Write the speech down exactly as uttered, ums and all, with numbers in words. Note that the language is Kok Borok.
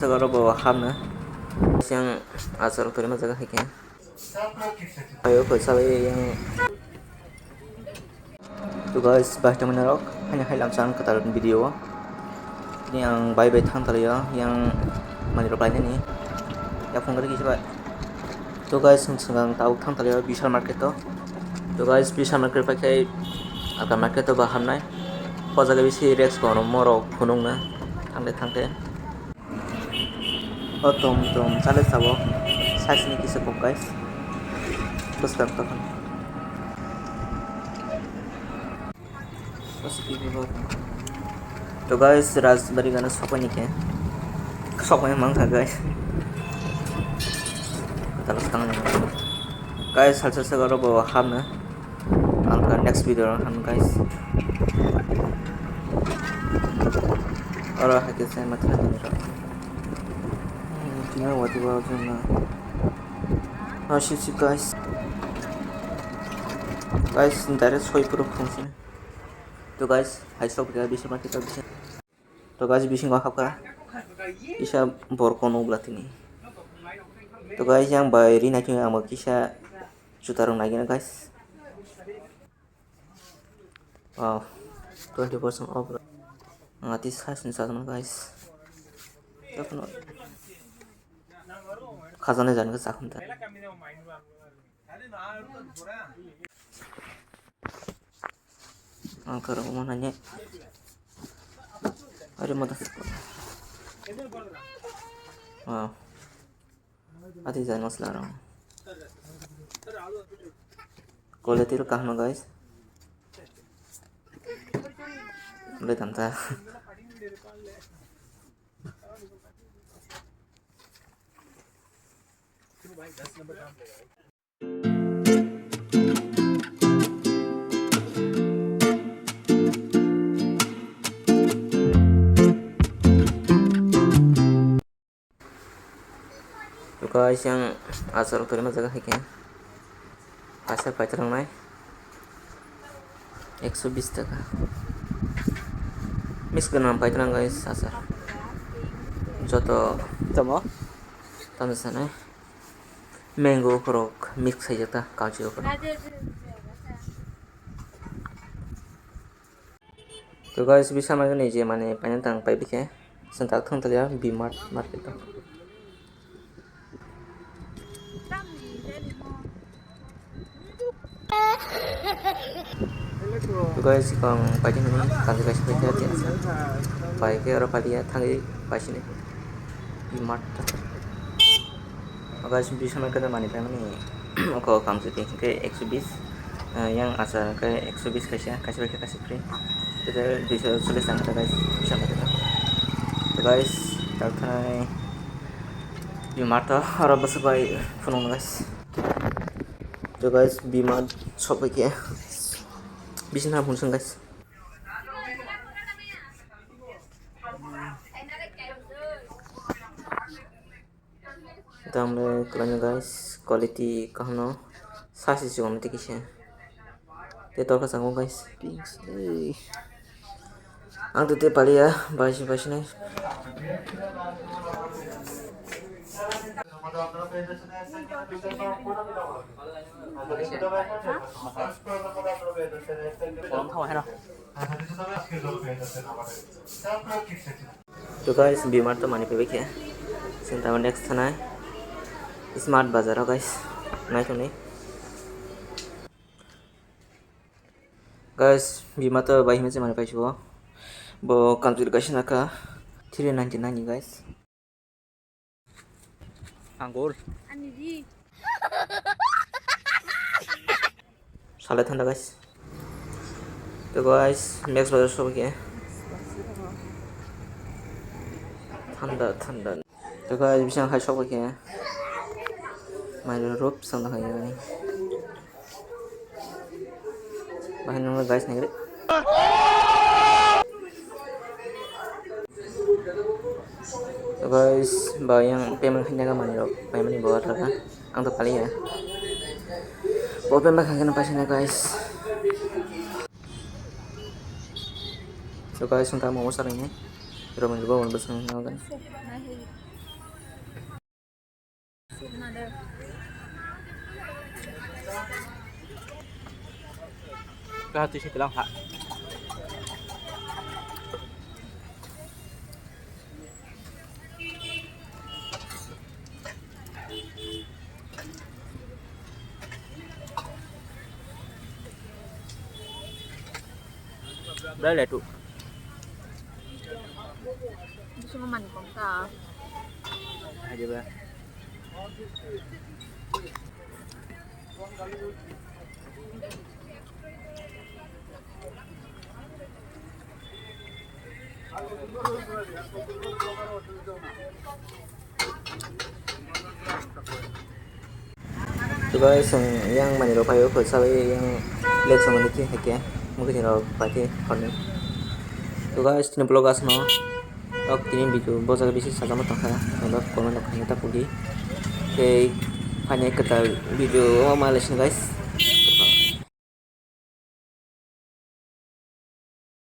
Sagaro bo hamna. Yang asar turi ma jaga hai khe. Ayo ko sabai yang. To guys, bahai tongmani rok, haini hai lamsa ang kwtal video o. Tini ang bai bai thang talio, yang mani rok lainani. Ya phone gari kisa bai. To guys, ang swngang tabuk thang talio Vishal market o. To guys, Vishal market pai khai alka market o ba hamnai. O jaga bisi rex kono morok phunukna thangte thangte. O tom tom chale sabo size ni kisa kok guys. Bwskang tokon. To guys, Rajbari gana sokoi ni khe. Sokoi mang kha guys. Talas tang. Guys, salsa sagaro bo hamna. Ang kha next video rok han guys. Oro hai khe se mathai ni rok. Tina wati ba jona. Ah, shit, shit, guys. Guys, direct soi puro phung sini. To guys, hai sok ga bisa mati ka bisa. To guys, bisingo hapkha. Kisa bor kono ugla tini. To guys, yang bai ri nai ang bo kisa juta rok nai gina guys. Wow, twenty percent off. Ang ati size ni sajama guys. Khajana jani ka chakhum ta. Ang karo mo nanya. Are mo da. Wow. Ati jai masla rong. Quality ro kahma guys. Boleh tanta. To guys, yang achar rok torima jaga hai khe kaisa paitrangnai ekso bis taka. Mix gwnang paitrangnai guys, achar joto tamo tamo sanai. Mango borok mix khaijak ta, kachi rok. To guys, bisa mai ni je mane paina tang pai bikhe. Santa thang talia B Mart market to. To guys, kong paina ni kaji kaji paina. Pai ke aro palia thangi paisini. B Mart. Guys, bisamai kada mani paimani oko kamchwlwi hwnkhe ekso bis, eh, yang achar hwnkhe ekso bis kaisa, kaisa bai khe kaisa free. Tei duiso chollish taka guys, bisamai kada. To guys, tak thanai B Mart to aro bwswk bai phunukno guys. To guys, B Mart sokphaikhe bising ham hwnchwng guys. Tamle kwlaino guys, quality kaham no sasi se om tei kisa. Tei torkha changkho guys. Ang tei tei paliya, baisi baisi nai. To guys, B Mart to mani pebe khe. Senta next thanai Smart Bazar o guys. Nai tongni. Guys, B Mart to bai himse mani paisio. Bo kamchwlwi kaisa nakha three ninety nine ni guys. Angul. Ani di. Salai thanda guys. To guys, Max Bazar sokphaikhe. Thanda, thanda. To guys, bising hai sokphaikhe. Mai rup sangna hai ani. Bahai nungla guys nengri. To guys, ba yang payment khaina ka mani rok, payment ni bo thaka. Ang to paliya. Bo payment khaina paisa na guys. To guys, ang ta momo saring ni. Romel bo mo bwsang na guys. Kaha twi se tlang ha. Belai letu. Bisingo manwi kok ta. Hai de ba. To guys, ang yang manwi rok phaio, koi sabai yang late samani khe hakhe, mukhe rok paikhe khorni. To guys, tini vlog asno, ok, tini video bo jaga bisi sajama tongkha, ang comment rok khaina ta pudi. Tei phaini kwtal video o ma lesson guys.